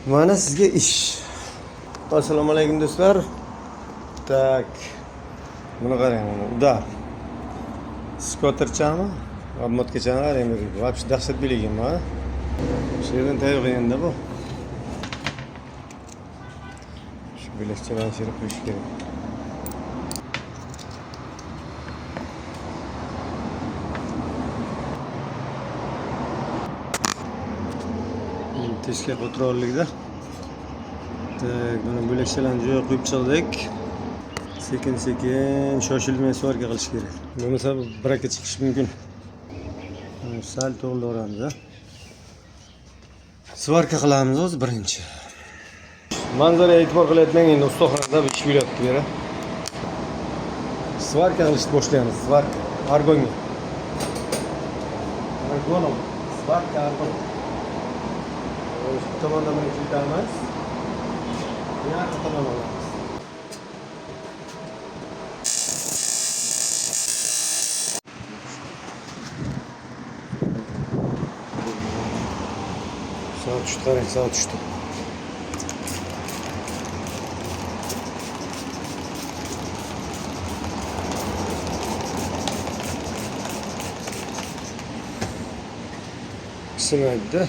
Mana sizga ish. Assalomu alaykum do'stlar. Так. Buni qarang, mana удар. Skoterchami? Обмоткachani qarang, вообще dahshat beligim, ha? Shu yerdan tayyor endi bu. Shu bilakchalarni shu yerga qo'yish kerak. Tezga qo'tirollikda. Так, mana bo'lakchalarni joyiga qo'yib chiqdik. Sekin sekin shoshilmay svarka qilish kerak. Bo'lmasa braka chiqishi mumkin. Mana sal to'g'rilaveramiz, a. Svarka qilamiz o'zi birinchi. Manzaraga e'tibor qilayotmang, endi ustaxonada ish bo'lyapti bu yerda. Svarka qilishni boshlaymiz, svarka. Argonga. Argonom. Svarka argon. Shu tomondan buni kiritamiz. Buyoqqa tomon olamiz. Soat tushdi, qarang, soat tushdi. Isimaydi-da.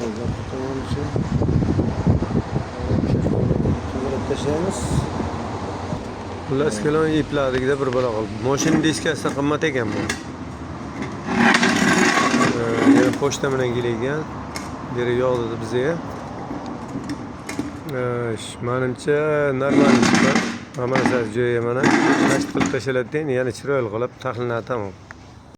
To'g'rilab tashlaymiz. Xullas kalom epladikda bir balo qilib. Mashina diskasi qimmat ekan bu. Yana pochta bilan kelgan. Beri yo'q dedi bizga. Manimcha normal chiqdi. Hamma narsasi joyiga mana nasht qilib tashlanadi, endi yana chiroyli qilib taxlanadi tamom.